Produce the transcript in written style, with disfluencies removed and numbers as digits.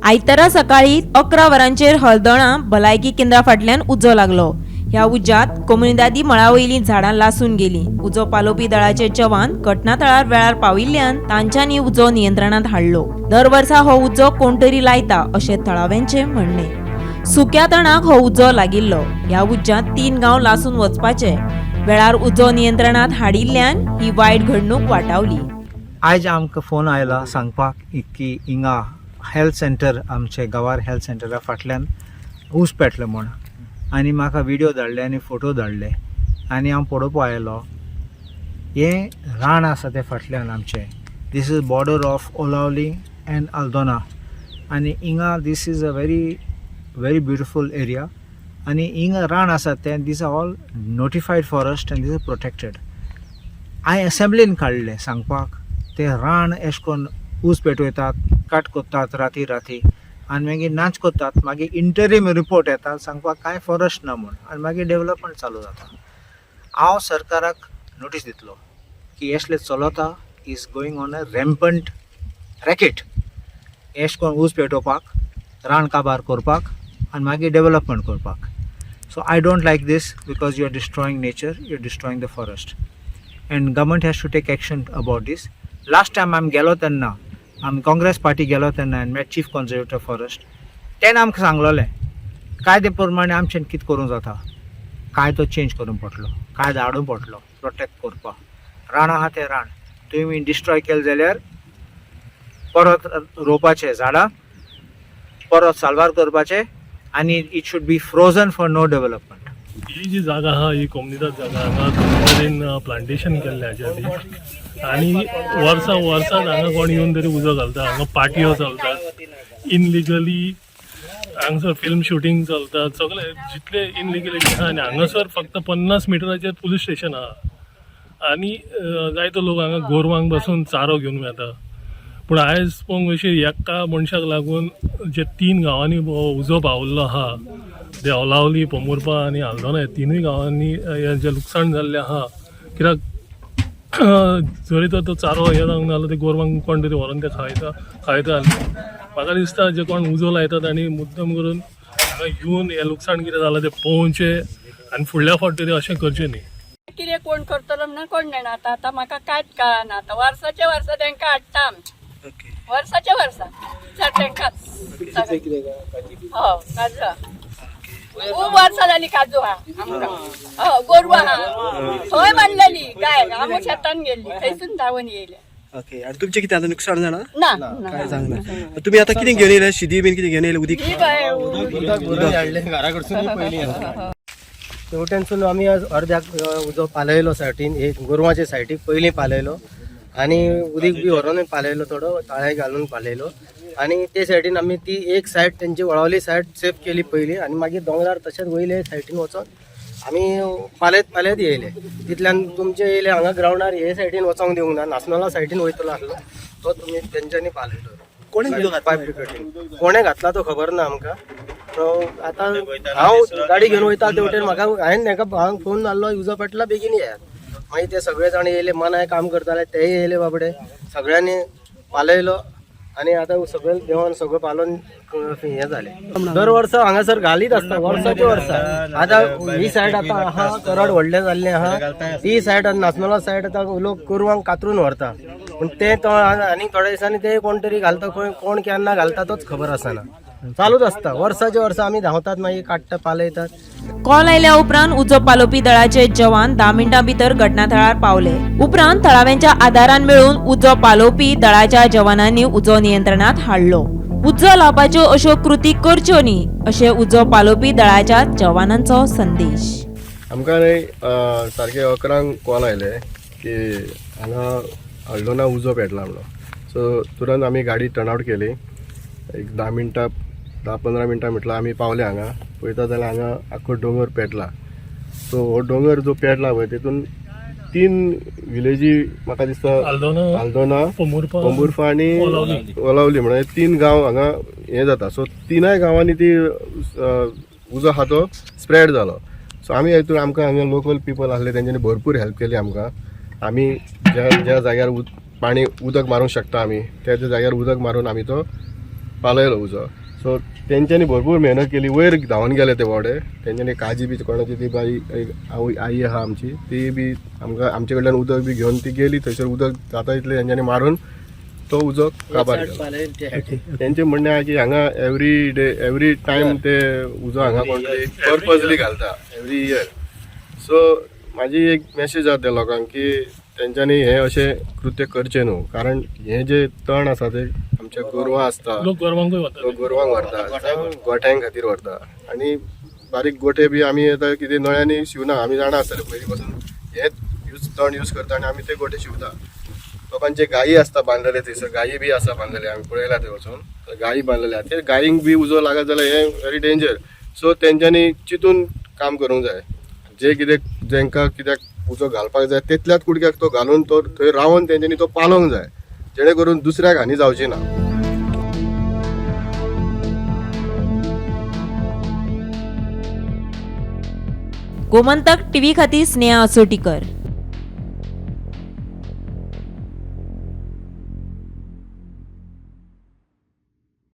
आयतारा सकाळीं 11 वरांचेर हळदोणा भलायकी केंद्रा फाटल्यान उजो लागलो. ह्या उज्यांत कोमुनिदादी मळा वयलीं झाडां लासून गेलीं. उजो पालोवपी दळाचे जवान घटनाथळार वेळार पाविल्ल्यान तांच्यांनी उजो नियंत्रणांत हाडलो. दर वर्सा हो उजो कोण तरी लायता अशें थळाव्यांचें म्हणणें. सुक्या तणाक हो उजो लागिल्लो. ह्या उज्यांत 3 गांव लासून वचपाचे. वेळार उजो नियंत्रणांत हाडिल्ल्यान ही वायट घडणूक वाटावली. आयज आमकां फोन आयला सांगपाक की हिंगा हेल्थ सेंटर, आमचे गांवार हेल्थ सेंटरा फाटल्यान ऊस पेटलो म्हूण, आनी म्हाका विडियो धाडले आनी फोटो धाडले आनी हांव पळोवपाक आयलो. हें रान आसा तें फाटल्यान आमचें. This is border of Olaulim and Aldona आनी हिंगा this is a very very beautiful area आनी हिंगा रान आसा तें, these are all notified forest and this is protected. हांवें एसेंब्लीन काडलें सांगपाक, ते रान एशें कोन्न ऊस पेटयतात, काट कोत्तात राती राती आनी मागीर नाच कोत्तात. मागीर इंटरीम रिपोर्ट येता सांगपाक कांय फॉरेस्ट ना म्हूण आनी मागीर डेवलपमेंट चालू जाता. हांव सरकाराक नोटीस दितलो की एसले चलता, is going on a rampant racket. एशें कोन्न ऊस पेटोवपाक, रान काबार करपाक आनी मागीर डेवलपमेंट करपाक. So I don't like this because you are destroying nature, you are destroying the forest and government has to take action about this. Last time आमी गेलो तेन्ना, आमी काँग्रेस पार्टी गेलो तेन्ना आनी मेट चीफ कॉन्जर्वेटर फॉरेस्ट, तेणें आमकां सांगलोलें कायदे प्रमाणे आमच्यान कितें करूंक जाता. कायदो चेंज करूंक पडटलो, कायदो हाडूंक पडटलो प्रोटेक्ट करपाक. रान आहा तें रान तुमी डिस्ट्रॉय केलें जाल्यार परत रोवपाचें झाडां, परत साल्वार करपाचें आनी it should be frozen for no development. ही जी जागा आहा ही कोमुनिदाद जागा. हांगा कडेन प्लांटेशन केल्लें हाच्या आदी आनी वर्सां वर्सां हांगा कोण येवन तरी उजो घालता. हांगा पार्टयो चलतात इनलिगली, हांगासर फिल्म शुटींग चलता, सगळे जितले इनलिगली आहा. आनी हांगासर फक्त 50 मिटराचेर पुलीस स्टेशन आहा आनी जायतो लोक हांगा गोरवांक बसून चारो घेवन वता. पूण आयज पळोवंक अशी एका मनशाक लागून जे तीन गांवांनी उजो पावल्लो आहा, ते ओलावली, पोंबुर्पा आनी आल्दोना, ह्या तिनूय गांवांनी हें जें लुकसाण जाल्लें आहा, कित्याक जरी तर तो चारो हे जावंक ना जाल्यार ते गोरवांक कोण तरी व्हरोन ते खायता खायता. म्हाका दिसता जे कोण उजो लायतात आनी मुद्दम करून हांगा येवन हें लुकसाण कितें जालां तें पळोवचें आनी फुडल्या फावट तरी अशें करचें न्ही. कितें कोण करतलो म्हणून कोण जाणा. आतां आतां म्हाका कांयच कळना. आतां वर्साचे वर्सा तांकां हाडटा आमी, वर्साचे वर्सा सर तांकांच. हो, काजू आहा. खूब वर्सां जाली काजू आहा आमकां. हो, गोरवां आहा. थंय बांदलेली गाय, आमी शेतान गेल्ली, थंयसून धांवन येयले. ओके, आनी तुमचें कितें आतां नुकसाण जाणा? ना. काय सांगना. तुमी आतां कितें घेवन येयले? शिदी बीन कितें घेवन येयले, उदीक? ही बाय. तेवटेनसून आमी आज अर्द्याक उजो पालयलो. सायटीन एक गोरवांच्या सायटीक पयलीं पालयलो आनी उदीक बी व्हरोन पालयलो, थोडो ताळे घालून पालयलो. आनी ते सायडीन आमी ती एक सायड तेंची वळवली सायड सेफ केली पयली आनी मागीर दोंगरार तशेंच वयले सायडीन वचोन आमी पालयत पालयत येयले. तितल्यान तुमचे येयले हांगा ग्रावंडार. हे सायडीन वचोंक दिवंक ना, नासनोला सायडीन वयतलो आसलो तो तुमी तेंच्यांनी पालयलो. कोणी उदक घातलें? फायर ब्रिगेडीन कोणें घातला तो खबर ना आमकां. तो आतां हांव गाडी घेवन वयता ते वटेन म्हाका, हांवें तांकां हांव फोन मारलो, उजो पेटला, बेगीन येयात. मागीर ते सगळे जाण येयले, मनाय काम करताले तेय येयले बाबडे. सगळ्यांनी पालयलो आनी आतां सगळे देवान सगळें पालोवन हें जालें. दर वर्सा हांगासर घालीत आसता, वर्साचे वर्सा. आतां ही सायड आतां आहा करड व्हडलें जाल्लें आहा ती सायड आनी नासनोला सायड. आतां लोक गोरवांक कातरून व्हरता, पूण ते तो आनी थोड्या दिसांनी ते कोण तरी घालता खंय, कोण केन्ना घालता तोच खबर आसना. चालूच आसता वर्साचे वर्सा. आमी धांवतात, मागीर काडटा, पालयतात. कॉल आयल्या उपरांत उजो पालोवपी दळाचे जवान 10 मिनटां भितर घटनाथळार पावले. उपरांत थळाव्यांच्या आदारान मेळून उजो पालोवपी दळाच्या जवानांनी उजो नियंत्रणात हाडलो. उजो लावपाच्यो अश्यो कृती करच्यो न्ही अशें उजो पालोवपी दळाच्या जवानांचो संदेश. आमकां न्ही सारके 11ंक कॉल आयले की हांगा हळदोणा उजो पेटला म्हणून. सो तुरंत आमी गाडी टर्न आवट केली. एक 10 मिनटां, 10-15 मिनटां म्हटल्यार आमी पावले हांगा. पळयता जाल्यार हांगा आख्खो दोंगर पेटला. सो हो दोंगर जो पेटला पळय, तितून तीन विलेजी म्हाका दिसता. आल्दोना, आल्दोना, पोंबुर्पा, पोंबुर्फा आनी ओलावली. ओलावली. म्हणल्यार तीन गांव हांगा हें जाता. सो तिनाय गांवांनी ती उजो आहा तो स्प्रेड जालो. सो आमी हितून आमकां हांगा लोकल पिपल आसले, तेंच्यांनी भरपूर हेल्प केली आमकां. आमी ज्या ज्या जाग्यार पाणी उदक मारूंक शकता, आमी त्या त्या जाग्यार उदक मारून आमी तो पालयलो उजो. सो तेंच्यांनी भरपूर मेहनत केली, वयर धांवन गेले ते बोडे. तेंच्यांनी काजी बी कोणाची ती बाई एक आवय आई आहा आमची, ती बी आमकां आमचे कडल्यान उदक बी घेवन ती गेली थंयसर. उदक जाता तितलें तेंच्यांनी मारून तो उजो काबार केलो. तेंचें म्हणणें आहा की हांगा एवरी डे एवरी टायम ते उजो हांगा कोण तरी पर्पजली घालता एवरी इयर. सो म्हाजी एक मॅसेज आहा त्या लोकांक की तेंच्यांनी हें अशें कृत्य करचें न्हू, कारण हें जें तण आसा तें आमच्या गोरवां आसता, लोक गोरवांकूय वतात. लोक गोरवांक व्हरता, जावं गोठ्यां खातीर व्हरता. आनी बारीक गोठे बी आमी आतां कितें नळ्यांनी शिवना, आमी जाणा आसतले पयलीं पासून हेच यूज तण यूज करता आनी आमी ते गोठे शिंवता. लोकांचे गायी आसता बांदलेले थंयसर, गायी बी आसा बांदलेले, आमी पळयला थंय वचून गायी बांदलेले आहा. ते गायींक बी उजो लागत जाल्यार हें व्हेरी डेंजर. सो तेंच्यांनी चिंतून काम करूंक जाय. जे कितें जेंकां कित्याक उजो घालपाक जाय तितल्याच कुडक्याक तो घालून तो थंय रावन तेंच्यांनी तो पालोवंक जाय, जेणे करून दुसऱ्याक हानी जावची ना. गोमंतक टीव्ही खातीर स्नेहा असोटीकर.